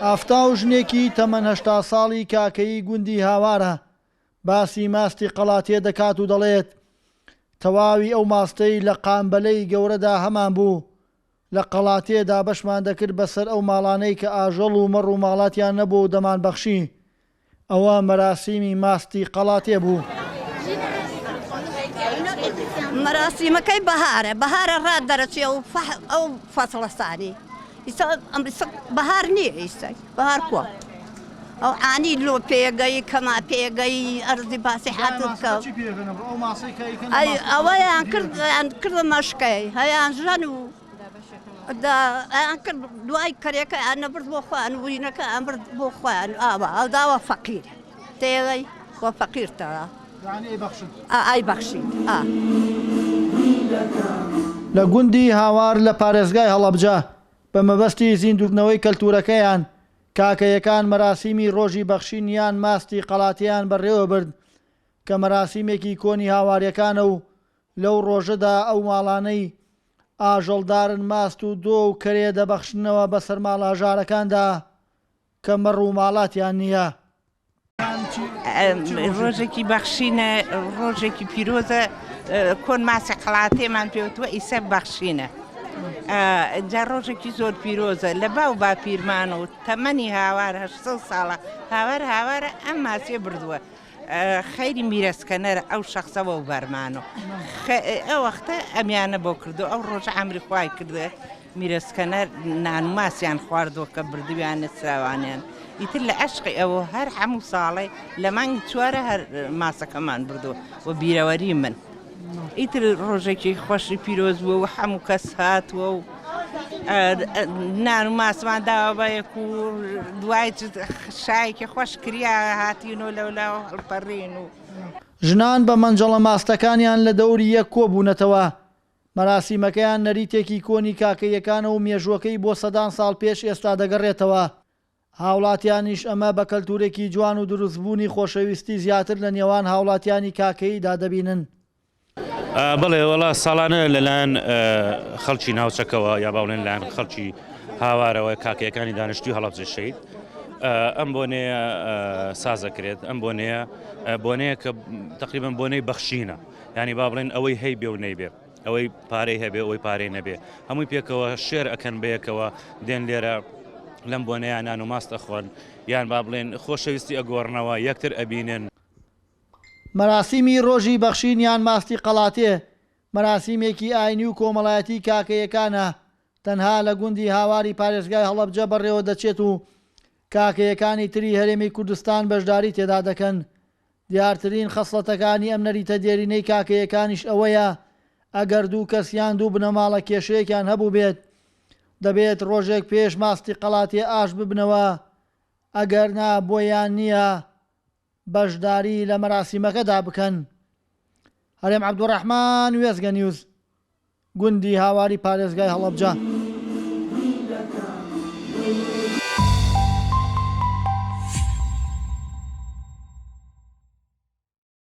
ئافتاو ژنێکی تەمەن 80 ساڵی کاکەیی گوندی هاوارە، باسی ماستی قەڵاتێ دەکات و دەڵێت، تەواوی ئەو ماستەی لە قامبەلەی گەورەدا هەمانبوو، لە قەڵاتێ دابەشمان دەکرد بەسەر ئەو ماڵانەی کە ئاژەڵ و مەڕ و ماڵاتیان نەبوو و دەمانبەخشی. ئەوە مەراسیمی ماستی قەڵاتێ بوو. مەراسیمەکەی بەهارە، بەهارە ڕات دەرەچێ ئەو ئەو فەسڵەسانی ئیستا بەهار نییە ئیستا بەهار کووە ئەو عانی لۆ پێگەی کەما پێگەی ئەرزی باسی حاتو بکە ئەوەیان کرد کردە مەشکەی هەیان ژەن و ئەیان کرد دوای کەرێکە ئەیان نەبرد بۆ خۆیان وینەکە ئەیان برد بۆ خۆیان ئاوا ئەو داوە فەقیر تێگەی بۆ فەقیر تەوا ئای بەخشین ئا. لە گوندی هاوار لە پارێزگای هەڵەبجە، بە مەبەستی زیندووکردنەوەی کەلتوورەکەیان، کاکەیەکان مەراسیمی ڕۆژی بەخشین یان ماستی قەڵاتێیان بەڕێوەبرد، کە مەراسیمێکی کۆنی هاوارییەکانە و لەو ڕۆژەدا ئەو ماڵانەی ئاژەڵدارن ماست و دۆ و کەرێ دەبەخشنەوە بەسەر ماڵە هەژارەکاندا کە مەڕ و ماڵاتیان نییە. ڕۆژێکی بەخشینە، ڕۆژێکی پیرۆزە، کۆن ماسی قەڵاتێمان پێوتووە ئیسە بەخشینە. جا ڕۆژێکی زۆر پیرۆزە لە باو باپیرمان و تەمەنی هاوار 800 ساڵە هاوار هاوارە ئەم ماسیە بردووە. خەیری میرەسکەنەرە ئەو شەخسە وەو بەرمانۆ ئەو وەختە ئەمیانە بۆ کردو ئەو ڕۆژە ئەمری خوای کردە میرەسکەنەر نان و ماسیان خواردووە کە بردویانە سراوانیان ئیتر لە عەشقی ئەوە هەر هەموو ساڵێ لە مانگی چوارە هەر ماسەکەمان بردووە و بیرەوەری من ئیتر ڕۆژێکی خۆشی پیرۆز بووە و هەموو کەس هاتووە و نان و ماسمان داوە بە یەک و دوای شایەکی خۆش کریا هاتین و لەولاوە هەڵپەڕین و. ژنان بە مەنجەڵە ماستەکانیان لە دەوری یەک کۆبوونەتەوە. مەراسیمەکەیان نەریتێکی کۆنی کاکەییەکانە و مێژووەکەی بۆ سەدان ساڵ پێش ئێستا دەگەڕێتەوە. هاوڵاتیانیش ئەمە بە کەلتورێکی جوان و دروستبوونی خۆشەویستی زیاتر لە نێوان هاوڵاتیانی کاکەییدا دەبینن. بەڵێ وەڵا ساڵانە لەلایەن خەڵکی ناوچەکەوە یا با بڵێن لایەن خەڵکی هاوارەوە کاکەیەکانی دانیشتوی هەڵەبجە شەهید ئەم بۆنەیە سازەکرێت ئەم بۆنەیە بۆنەیە کە تقریبا بۆنەی بەخشینە ینی با بڵێن ئەوەی هەی بێ و نەیبێ ئەوەی پارەی هەبێ ئەوەی پارەی نەبێ هەمووی پێکەوە شێر ئەکەن بەیەکەوە دێن لێرە لەم بۆنەیە نان و ماست ئەخۆن یان با بڵێن خۆشەویستی ئەگۆڕنەوە یەکتر ئەبینن. مەراسیمی ڕۆژی بەخشین یان ماستی قەڵاتێ مەراسیمێکی ئاینی و کۆمەڵایەتی کاکەیەکانە تەنها لە گوندی هاواری پارێزگای هەڵەبجە بەڕێوەدەچێت و کاکەیەکانی تری هەرێمی کوردستان بەشداری تێدا دەکەن دیارترین خەسڵەتەکانی ئەم نەریتە دێرینەی کاکەیەکانیش ئەوەیە ئەگەر دوو کەس یان دوو بنەماڵە کێشەیەکیان هەبووبێت دەبێت ڕۆژێک پێش ماستی قەڵاتێ ئاشت ببنەوە ئەگەر نا بۆیان نییە بەشداری لە مەراسیمەکەدا بکەن. هەرێم عەبدولڕەحمان، وێستگە نیوز، گوندی هاواری پارێزگای هەڵەبجە.